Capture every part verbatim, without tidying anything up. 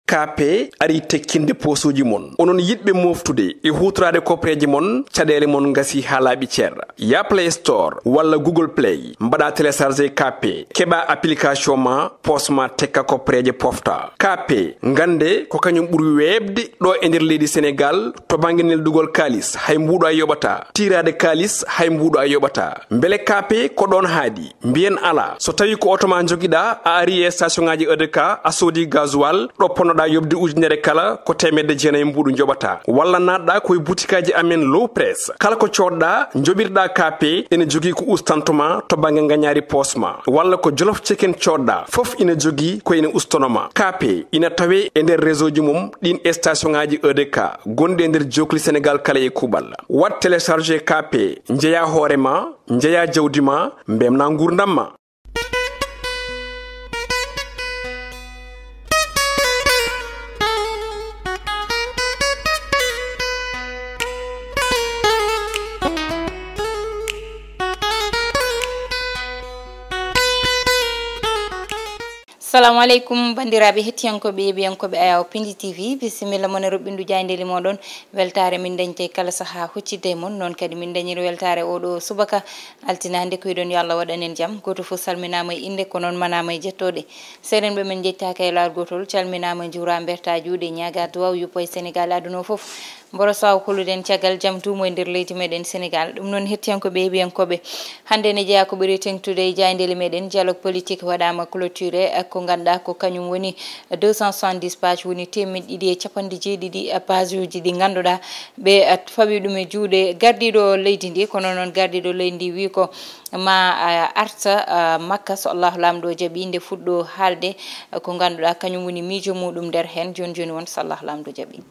Kaape ari tekkinde poosuuji mon. Onon yiɗɓe mooftude e huutoraade koppereeje mon, caɗeele mon ngasi haa laaɓi cer. Ya Play Store walla Google Play, mbaɗa télécharger Kaape, keɓa application ma, poos ma tekka koppereeje pofta. Kaape, ngannde ko kañum ɓuri weeɓde ɗo e nder leydi Senegaal to bannge neldugol kaalis, hay mbuuɗo a yoɓata. Tiiraade kaalis, hay mbuuɗo a yoɓata. Mbele Kaape ko ɗoon haaɗi? Mbiyen alaa. So tawii ko oto ma njogiɗaa, a ari e station ŋaaji E D K, a soodi gasoil, ɗo ponnoɗaa yoɓde ujunere kala, ko teemedde jeenayi mbuuɗu njoɓataa. Walla naatɗaa ko e butikaaji amen Low Press. Kala ko coodɗaa, njoɓirɗaa Kaape, ene jogii ko ustantuma to bannge ngañaari poos ma. Walla ko Jolof Chicken coodɗaa, fof ina jogii ko ene ustanoma. Kaape ina tawee e nder réseau ji mum ɗiin station ŋaaji E D K gonɗi e nder jookli Senegaal kala e kuuɓal. Waɗ télécharger Kaape, njeyaa hoore ma, njeyaa jawdi ma, mbemnaa nguurndam ma. Salamu aleykum, banndiraaɓe hettiyankooɓe, yeeɓiyankooɓe Ayaw Pindi T V. Bisimilla mon e roɓɓindu jaayndeeli mooɗon. Weltaare min dañte kala sahaa huccidde e mon. Noon kadi min dañir weltaare oɗo subaka altine hannde. Ko yiɗon yo Allah waɗan en jam. Gooto fof salminaama e innde, ko noon manaama e jettooɗe. Seerenɓe men njettaaka e laawol gootol, calminaama, njuuraama, mbertaa juuɗe, ñaagaa duwaaw yuppo e Senegaal e aduna o fof. Mboro saw holuɗen caggal jam duumo e nder leydi meɗen Senegaal. Ɗum noon hettiyankooɓe, yeeɓiyankooɓe, hannde ne jeyaa ko ɓuri teŋtude e jaayndeeli meɗen. Dialogue politique waɗaama clôturé, eh, ko ngannduɗaa ko kañum woni deux cent soixante-dix page, woni teemeɗɗe ɗiɗi e capanɗe jeeɗiɗi, eh, page uji ɗi ngannduɗaa ɓe, eh, fawi ɗum e juuɗe gardiiɗo leydi ndi. Kono noon gardiiɗo leydi ndi wi ko ma, eh, arta, eh, Makka so Allahu Laamɗo jaɓi, nde fuɗɗo haalde, eh, ko ngannduɗaa kañum woni miijo muɗum nder heen. Jooni jooni won so Allahu Laamɗo jaɓi.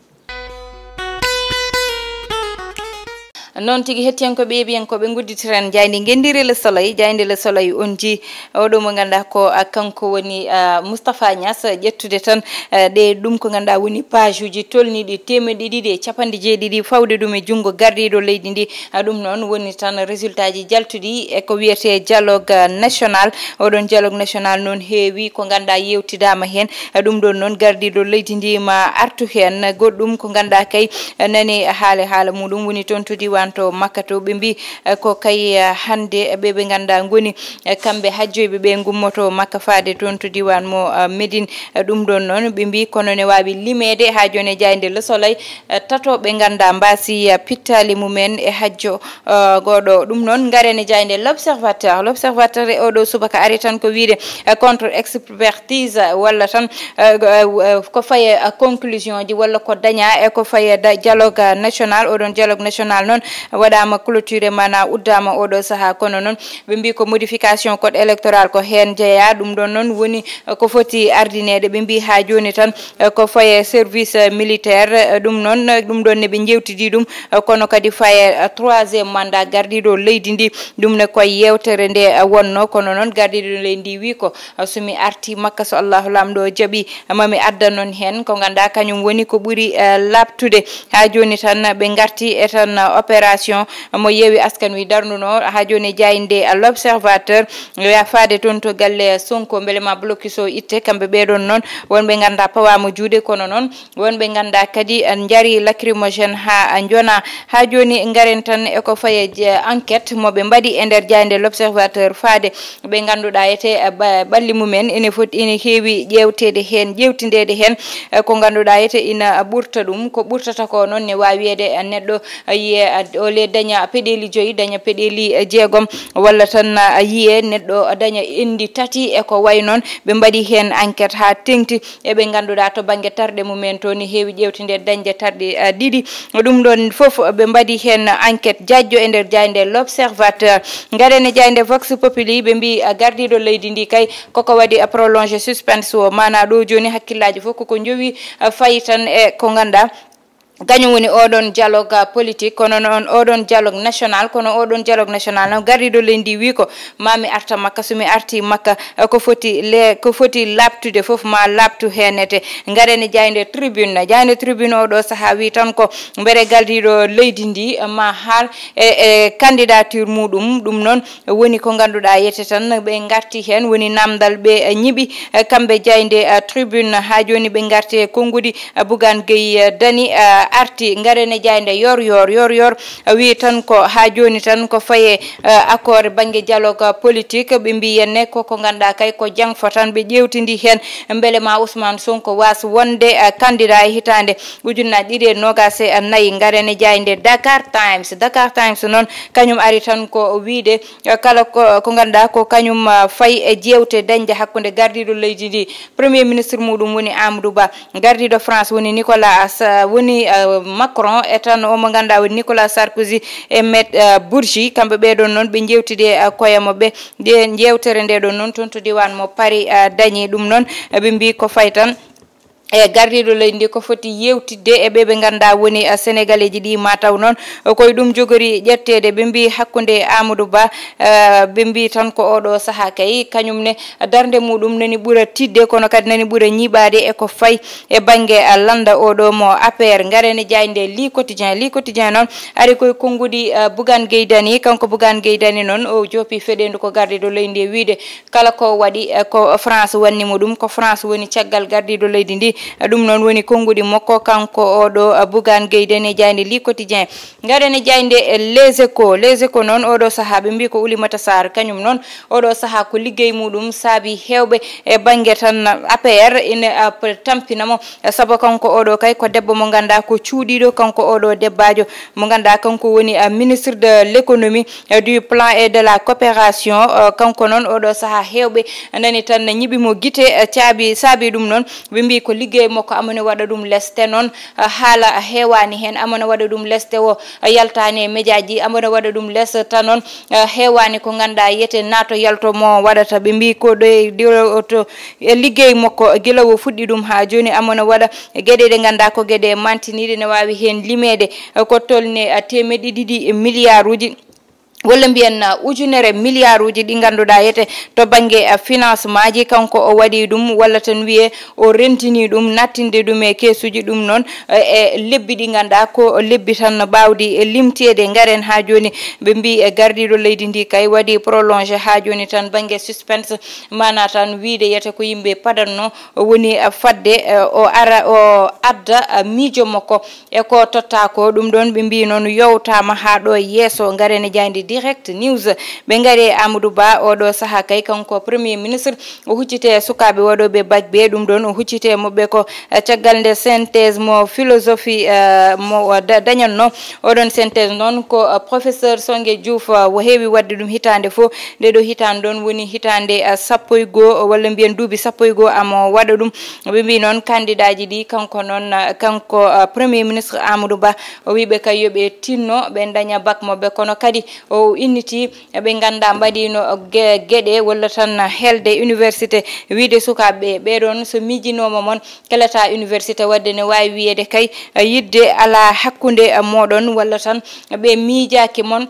Noon tigi, hettiyankooɓe, yeeɓiyankooɓe, ngudditiren jaaynde ngenndire Le Soleil. Jaaynde Le Soleil, on njii oɗo mo ngannduɗaa ko, ah, kanko woni, ah, Moustapha Niass, ƴettude tan, ah, ɗe ɗum ko ngannduɗaa woni page uji tolniiɗi teemeɗɗe ɗiɗi e capanɗe jeeɗiɗi, fawde ɗum e junngo gardiiɗo leydi ndi. Ah, ɗum noon woni tan résultat ji jaltuɗi e ko wiyetee dialogue, ah, national. Oɗon dialogue national noon heewi ko ngannduɗaa yeewtidaama heen. Ah, ɗum ɗoon noon gardiiɗo leydi ndi ma artu heen. Goɗɗum ko ngannduɗaa kay, eh, nani haale haala muɗum woni toon to diiwaan to Makka to. Ɓe mbii, eh, ko kay, eh, hannde ɓe ɓe ngannduɗaa ngoni, eh, kamɓe hajjoyɓe ɓe ngummoto Makka faade toon to diiwaan mo, eh, Médine. Eh, ɗum ɗoon noon ɓe mbii kono ne waawi limeede haa jooni e jaaynde Le Soleil, eh, tato ɓe ngannduɗaa mbaasi, eh, pittaali mumen e hajjo, eh, gooɗo. Ɗum noon ngaren e jaaynde L'Observateur. L'Observateur e oɗo subaka ari tan ko wiyde, eh, contre expertise, eh, walla tan, eh, eh, eh, ko faye, eh, conclusion ji walla ko dañaa e ko faye da-, dialogue, eh, national. Oɗon dialogue national noon waɗaama clôturé, maanaa uddaama oɗo sahaa. Kono noon ɓe mbii ko modification code électoral ko heen jeyaa. Ɗum ɗoon noon woni, eh, ko foti ardineede. Ɓe mbii haa jooni tan, eh, ko faye service, eh, militaire, eh, ɗum noon, eh, ɗum ɗoon ne ɓe njeewtidii ɗum, eh, kono kadi faye, eh, troisième mandat gardiiɗo leydi ndi. Ɗum ne koye yeewtere nde, eh, wonno, kono noon gardiiɗo leydi ndi wii ko, eh, so mi arti Makka, so Allahu Laamɗo jaɓi, eh, ma mi addan on heen ko ngannduɗaa kañum woni ko ɓuri, eh, laaɓtude. Haa jooni tan ɓe ngarti e tan, eh, opération mo Yewwi Askan Wi darnunoo. Haa jooni e jaaynde, eh, L'Observateur, eh, faade toon to galle Sonko, mbele ma blocus o itte. Kamɓe ɓee ɗoon noon, won ɓe ngannduɗaa pawaama juuɗe, kono noon won ɓe ngannduɗaa kadi, eh, njari lacrymogène haa, eh, njona. Haa jooni ngaren tan e ko faye je-, enquête mo ɓe mbaɗi e nder jaaynde L'Observateur faade ɓe ngannduɗaa ete, eh, ɓa-, ɓalli mumen ene foti, ene heewi ƴeewteede heen, ƴeewtindeede heen, eh, ko ngannduɗaa ete ina ɓurta ɗum. Ko ɓurtata ko noon ne waawi wiyeede, eh, neɗɗo, eh, yiye, eh, o le daña peɗeeli joyi, daña peɗeeli, eh, jeegom, walla tan, eh, yiye neɗɗo daña enɗi tati e ko wayi noon. Ɓe mbaɗi heen enquête haa teŋti e ɓe ngannduɗaa to bannge terɗe mumen to ne heewi ƴeewtinde dañde terɗe, eh, ɗiɗi. Ɗum ɗoon fof ɓe mbaɗi heen enquête jajjo e nder jaaynde L'Observateur. Ngaren e jaaynde Vox Populi, ɓe mbii, eh, gardiiɗo leydi ndi kay koko waɗi, eh, prolongé suspense o, maanaa ɗo jooni hakkillaaji fof koko njowi, eh, fayi tan e ko ngannduɗaa Kañum woni oɗon dialogue politique, kono noon oɗon dialogue national, kono oɗon dialogue national noon gardiiɗo leydi ndi wi ko ma mi arta makka, so mi arti makka, eh, ko foti le ko foti laaɓtude fof ma laaɓtu heenete. Ngaren e jaaynde tribune. Jaaynde tribune oɗo sahaa wi tan ko mbere gardiiɗo leydi ndi, eh, ma haal e e candidature muɗum. Ɗum noon woni ko ngannduɗaa yete tan ɓe ngarti heen, woni namdal ɓe, eh, ñiɓi, eh, kamɓe jaaynde, eh, tribune. Haa jooni ɓe ngarti e konnguɗi, eh, Bougane Gueye, eh, Dany, eh, arti. Ngaren e jaaynde yor yor yor yor, eh, wi tan ko haa jooni tan ko faye, eh, accord bannge dialogue politique. Ɓe mbi henne ko ko ngannduɗaa kay ko jangfo tan ɓe ƴeewtidi heen mbele ma Ousmane Sonko waas wonde, eh, candidat e hitaande ujunnaji ɗiɗi e noogas e nayi. Ngaren e jaaynde Dakar Times. Dakar Times noon kañum ari tan ko wiide, eh, kala ko ko ngannduɗaa ko kañum, eh, fayi e jeewte dañde hakkunde gardiiɗo leydi ndi, premier ministre muɗum woni Amadou Ba, gardiiɗo France woni Nicolas, eh, woni, eh, Macron, e tan o mo ngannduɗaa woni Nicolas Sarkozy e Met, eh, Bourgi. Kamɓe ɓee ɗoon noon ɓe njeewtidi e, eh, koye maɓɓe. Nde jeewtere nde ɗoon noon toon to diiwaan mo Paris, eh, dañi ɗum noon, eh, ɓe mbi ko fayi tan e gardiiɗo leydi ndi ko foti yeewtidde e ɓe ɓe ngannduɗaa woni, eh, Senegaleeji ɗi, ma taw noon, eh, koye ɗum jogori ƴetteede. Ɓe mbi hakkunde Amadou Ba, eh, ɓe mbi tan ko oɗo sahaa kay kañum ne darnde muɗum nani ɓura tiiɗde, kono kadi nani ɓura ñiiɓaade e ko fayi e bannge, eh, lannda oɗo mo A P R. Ngaren e jaaynde Le Quotidien. Le Quotidien noon ari koye konnguɗi, eh, Bougane Gueye Dany. Kanko Bougane Gueye Dany noon o joopi feɗeendu ko gardiiɗo leydi ndi e wiide kala ko waɗi, eh, ko France wanni mo ɗum, ko France woni caggal gardiiɗo leydi ndi. Eh, ɗum noon woni konnguɗi makko kanko oɗo, eh, Bougane Gueye Dany e jaaynde Le Quotidien. Ngaren e jaaynde, eh, Les Échos. Les Échos noon oɗo sahaa ɓe mbi ko Oulimata Sarr kañum noon oɗo sahaa ko liggey muɗum saabi heewɓe e bannge tan A P R ina, eh, p-, tampina mo. Eh, sabu kanko oɗo kay ko debbo mo ngannduɗaa ko cuuɗiiɗo, kanko oɗo debbaajo mo ngannduɗaa kanko woni, eh, ministre de l'économie, eh, du plan et de la coopération. Eh, kanko noon oɗo sahaa heewɓe nani tan ñiɓi mo gite, eh, caabi, saabi ɗum noon. Ɓe mbi ko liggey makko amone waɗa ɗum leste noon, eh, haala heewaani heen amone waɗa ɗum leste o, eh, yaltaani e médiaji amone waɗa ɗum leste noon, eh, heewaani ko ngannduɗaa yete naato yalto mo waɗata. Ɓe mbi ko ɗo e, ɗo to e liggey makko gila o fuɗɗi ɗum haa jooni amone waɗa geɗe ɗe ngannduɗaa ko geɗe mantiniiɗe ne waawi heen limeede, eh, ko tolni, eh, teemeɗɗe ɗiɗi milliards uji. Walla mbiyen, uh, ujunere milliards uji ɗi ngannduɗaa yete to bannge, uh, financement ji, kanko o waɗi ɗum, walla tan wiye o rentini ɗum, nattinde ɗum e keesuji. Ɗum noon, uh, e lebbi ɗi ngannduɗaa ko lebbi tan no baawɗi e limteede. Ngaren haa jooni, ɓe mbi e gardiiɗo leydi ndi kay waɗi prolongé haa jooni tan bannge suspense, maanaa tan wiide yete ko yimɓe padanno woni, uh, fadde, uh, o ara o adda, uh, miijo makko e ko totta ko. Ɗum ɗoon ɓe mbi noon yowtaama haa ɗo e yeeso. Ngaren e jaaynde Direct News. Ɓe ngari e Amadou Ba oɗo sahaa kay, kanko Premier Ministre, o huccite e sukaaɓe waɗooɓe bac ɓe. Ɗum ɗoon o huccite e maɓɓe ko, eh, caggal nde synthèse mo philosophie, eh, mo da-, dañatno. Oɗon synthèse noon ko, eh, professeur Songe Diouf, eh, o heewi waɗde ɗum hitaande fof. Nde ɗo hitaande ɗoon woni hitaande, eh, sappo e goo, walla mbiyen duuɓi sappo e goo amo waɗa ɗum. Ɓe mbi noon kandidaaji ɗi, kanko noon, eh, kanko, eh, Premier Ministre Amadou Ba, o wi ɓe kay yo ɓe tinno, ɓe daña bac maɓɓe, kono kadi o inniti ɓe ngannduɗaa mbaɗiino ge-, geɗe walla tan helde université, wiide sukaaɓe ɓe, ɓee ɗoon so miijinooma mon kelata université, waɗde ne waawi wiyeede kay, eh, yiɗde alaa hakkunde, eh, mooɗon walla tan ɓe miijaaki mon.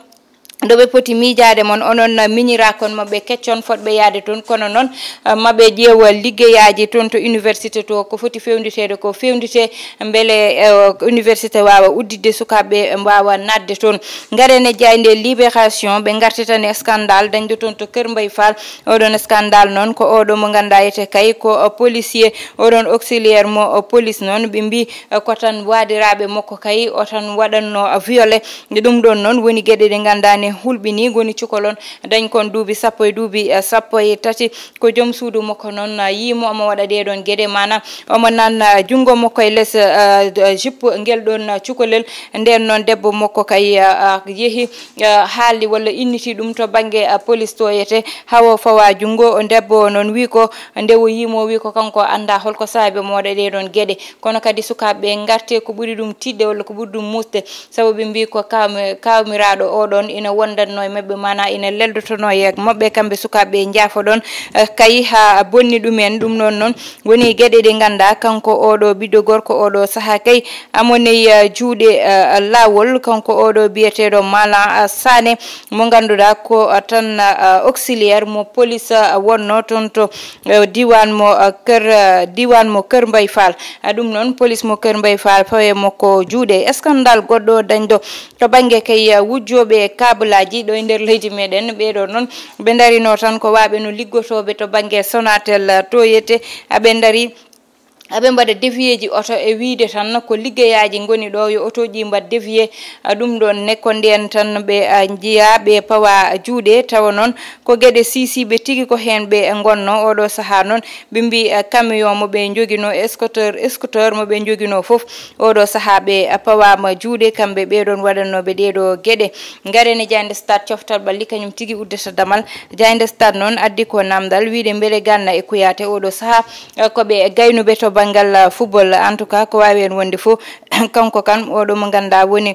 Ɗo ɓe poti miijaade mon, onon miñiraakon maɓɓe keccon fotɓe yahde toon, kono noon, eh, maɓe ƴeewa liggeyaaji toon to université to, ko foti fewnditeede ko fewndite, mbele, eh, université waawa udditde sukaaɓe mbaawa naatde toon. Ngaren e jaaynde Libération, ɓe ngarti tan e scandale dañɗo toon to Kër Mbaye Fall. Oɗon scandale noon ko oɗo mo ngannduɗaa yete kay ko, eh, policier, oɗon auxiliaire mo, eh, police noon, ɓe mbi, eh, ko tan waadiraaɓe makko kay o tan waɗatno, eh, violé. Ɗum ɗoon noon woni geɗe ɗe ngannduɗaa ne hulɓinii, ngoni cukalon dañkon duuɓi sappo e duuɓi, eh, sappo e tati. Ko joom suudu makko noon, eh, yii mo omo waɗa ɗee ɗoon geɗe, maanaam omo nanna junngo makko e les, eh, jupe ngel ɗoon, eh, cukalel. Ndeen noon debbo makko kay, eh, eh, yehi, eh, haaldi walla inniti ɗum to bannge, eh, police to yete, hawo fawa junngo. Debbo o noon wi ko nde o yii mo wi ko kanko anndaa holko saabi omo waɗa ɗee ɗoon geɗe. Kono kadi sukaaɓe ɓe ngarte ko ɓuri ɗum tiiɗde walla ko ɓuri ɗum muusde, sabu ɓe mbi ko kawmi-, kawmiraaɗo oɗon ina wondanno e maɓɓe, maanaa ina leldotono e maɓɓe kamɓe sukaaɓe njaafoɗon, eh, kay haa bonni ɗumen. Ɗum noon noon woni geɗe ɗe nganndaa kanko oɗo ɓiɗɗo gorko oɗo sahaa kay amoney, eh, juuɗe, eh, laawol. Kanko oɗo biyeteeɗo Malan, eh, Sané mo ngannduɗaa ko, eh, tan, eh, auxiliaire mo police, eh, wonno toon to, eh, diiwaan mo, eh, Kër, eh, diiwaan mo Kër Mbay Fall. Eh, ɗum noon police mo Kër Mbay Fall fawe mo ko juuɗe. Scandale goɗɗo dañɗo to bannge kay, eh, wujjooɓe kaabulaaji ɗo e nder leydi meɗen. Ɓeeɗo noon ɓe ndarino tan ko waaɓe no liggotooɓe to bannge Sonatel, eh, to yete aɓe ndari aɓe mbaɗa dévier ji oto e wiyde tan ko liggeyaaji ngoni ɗo, yo otooji mbaɗ dévier. Ah, ɗum ɗoon ne ko ndeen tan ɓe, ah, njiyaa ɓe pawa juuɗe, tawa noon ko geɗe siisiiɓe tigi ko heen ɓe ngonno. Oɗo sahaa noon ɓe mbii, ah, camion mo ɓe njoginoo, scooter, scooter mo ɓe njoginoo fof, oɗo sahaa ɓe, ah, pawaama juuɗe, kamɓe ɓee ɗoon waɗannooɓe ɗee ɗoo geɗe. Ngaren e jaaynde Stade coftal ɓalli, kañum tigi uddata damal. Jaaynde Stade noon addi ko naamndal wiyde mbele Gana e Kouyaté oɗo sahaa, eh, ko ɓe gaynuɓe to banngal, eh, football. En tout cas, ko waawi heen wonde fof, kanko kan oɗo mo ngannduɗaa woni,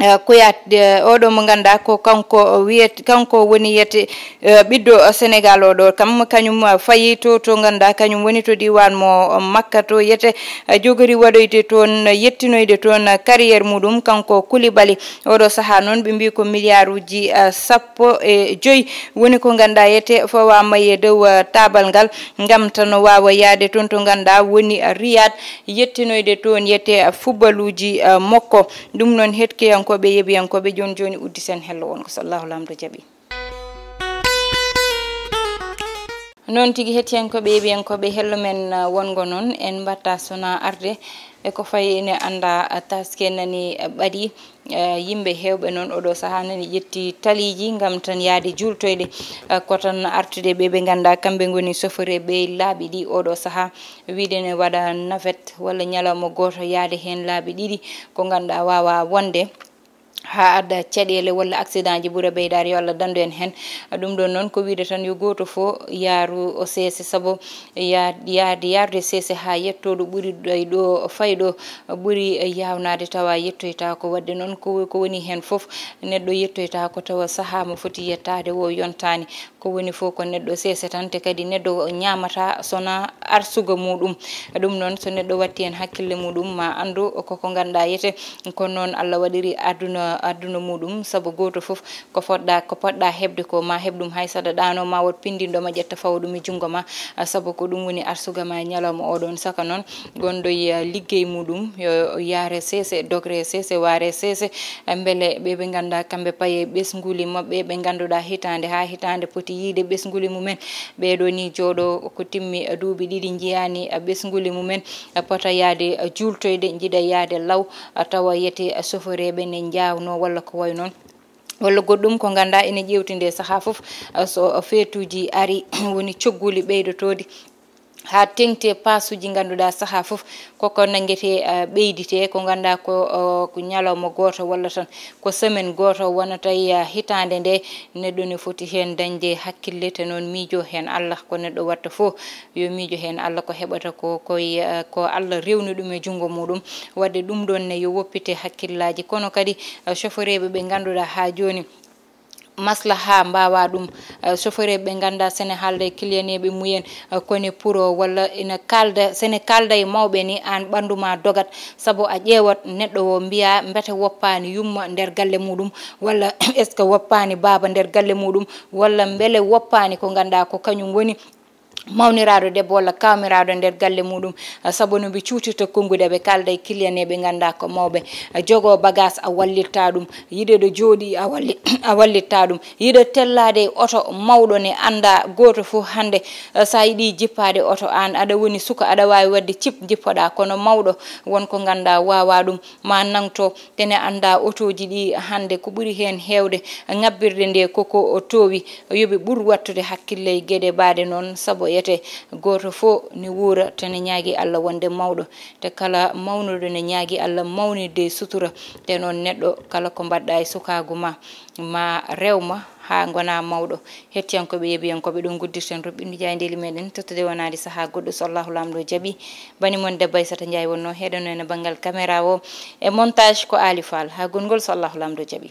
eh, Kouyaté, eh, oɗo mo ngannduɗaa ko kanko wiyet-, kanko woni yete, eh, ɓiɗɗo Sénégal oɗo. Kam kañum, eh, fayi to, to ngannduɗaa kañum woni to diiwaan mo Makka to yete, eh, jogori waɗoyde toon, yettinoyde toon, eh, carrière muɗum kanko Koulibaly. Oɗo sahaa noon ɓe mbii ko miliyaaruuji, eh, sappo e joyi woni ko ngannduɗaa yete fawaama e dow, eh, taabal ngal ngam tan waawa yahde toon to ngannduɗaa woni, eh, Riyad, yettinoyde toon yete, eh, fubbaluuji, eh, makko. Ɗum noon hetkiyankooɓe, yeɓiyankooɓe, jooni jooni udditen hello wongo so Allahu Laamɗo jaɓi. Noon tigi hettiyankooɓe, yeɓiyankooɓe, hello men, uh, wongo noon en mbatta sona arde e ko fayi ene annda, uh, taske nani, uh, ɓaɗi, uh, yimɓe heewɓe noon oɗo sahaa nani ƴetti taliiji ngam tan yahde juultoyde, uh, ko tan artude ɓe ɓe ngannduɗaa kamɓe ngoni soforeeɓe laabi ɗi oɗo sahaa wiyde ne waɗa navette walla ñalawma gooto yahde heen laabi ɗiɗi ko ngannduɗaa waawa wonde haa adda caɗeele walla accident ji ɓura ɓeydaade, yo Allah danndu en heen. Ɗum ɗoon noon ko wiyde tan yo gooto fof yahru o seese, sabu ya-, yahde, yahrude seese haa yettoo ɗo ɓuri ɗo, ɗo fayi ɗo ɓuri yaawnaade tawa yettoytaako. Waɗde noon ko, ko woni heen fof neɗɗo yettoytaako tawa sahaa mo foti yettaade o yontaani. Ko woni fof ko neɗɗo seese tan, te kadi neɗɗo ñaamata sona arsuga muɗum. Ɗum noon, so neɗɗo watti heen hakkille muɗum, ma anndu koko ngannduɗaa yete. Kono noon Allah waɗiri aduna, aduna muɗum, sabu gooto fof ko fotɗa, ko poɗɗa heɓde ko, ma heɓ ɗum hay saɗa ɗaano, ma wood pinndinɗo ma ƴetta fawa ɗum e junngo ma, sabu ko ɗum woni arsuga ma e ñalawma oɗon. Saka noon, gonɗo e liggey muɗum, yo yaare seese, dogre seese, waare seese, mbele ɓe ɓe ngannduɗaa kamɓe paye ɓesnguli maɓɓe, ɓe ngannduɗaa hitaande haa hitaande poti yiyde ɓesnguli mumen. Ɓeeɗo ni jooɗo ko timmi duuɓi ɗiɗi njiyaani ɓesnguli mumen pota yahde juultoyde, njiɗa yahde law, tawa yete soforeeɓe ne njaawno walla ko wayi noon. Walla goɗɗum ko ngannduɗaa ene ƴeewtinde sahaa fof, so feetuuji ari, woni cogguli ɓeydotooɗi. Haa teŋti e paasuuji ngannduɗaa sahaa fof koko nanngete, eh, ɓeydite, ko ngannduɗaa ko, oh, ko ñalawma gooto walla tan ko semaine gooto wonata e, eh, hitaande nde, neɗɗo ne foti heen dañde hakkille, te noon miijo heen Allah, ko neɗɗo watta fof yo miijo heen Allah ko heɓata ko, koye, eh, ko Allah rewni ɗum e junngo muɗum. Waɗde ɗum ɗoon ne yo woppite hakkillaaji, kono kadi, eh, soforeeɓe ɓe ngannduɗaa haa jooni, maslaha mbawa ɗum. Eh, soforeeɓe ɓe ngannduɗaa sene haalda e kiliyaneeɓe mumen, eh, kone puro walla ina kaalda, sene kaalda e mawɓe ni, aan ɓanndu ma dogat, sabu a ƴeewat neɗɗo o mbiya mbete woppaani yumma nder galle muɗum, walla est-ce que woppaani baaba nder galle muɗum, walla mbele woppaani ko ngannduɗaa ko kañum woni mawniraaɗo debbo walla kawmiraaɗo nder galle muɗum, ah, sabu no ɓe cuutirta konnguɗi, ɓe kaalda e kiliyaneeɓe ngannduɗaa ko mawɓe, ah, jogoo bagaas a wallitta ɗum, yiɗe ɗo jooɗi a walli-, a wallitta ɗum, yiɗe tellaade e oto mawɗo ne annda gooto fof hannde, ah, so a yiɗi jippaade oto aan aɗa woni suka aɗa waawi waɗde cip jippoɗaa, kono mawɗo won ko ngannduɗaa waawaa ɗum, ma nangto. Ene annda otooji ɗi hannde ko ɓuri heen heewde ŋabbirde nde koko o toowi, yo ɓe ɓur wattude hakkille e geɗe mbaɗe noon, sabu ete gooto fof ne wuura te ne ñaagi Allah wonde mawɗo, te kala mawnuɗo ne ñaagi Allah mawnidde e sutura, te noon neɗɗo kala ko mbaɗɗa e sukaagu ma, ma rew ma haa ngona mawɗo. Hettiyankooɓe, yeeɓiyankooɓe, ɗum guddirten roɓɓindu jaayndeeli meɗen, tottude wonaade sahaa goɗɗo so Allahu Laamɗo jaɓi. Bani mon debbo Aysata Njaay wonno heɗono en e banngal caméra o e montage ko Aali Faal. Haa gongol so Allahu Laamɗo jaɓi.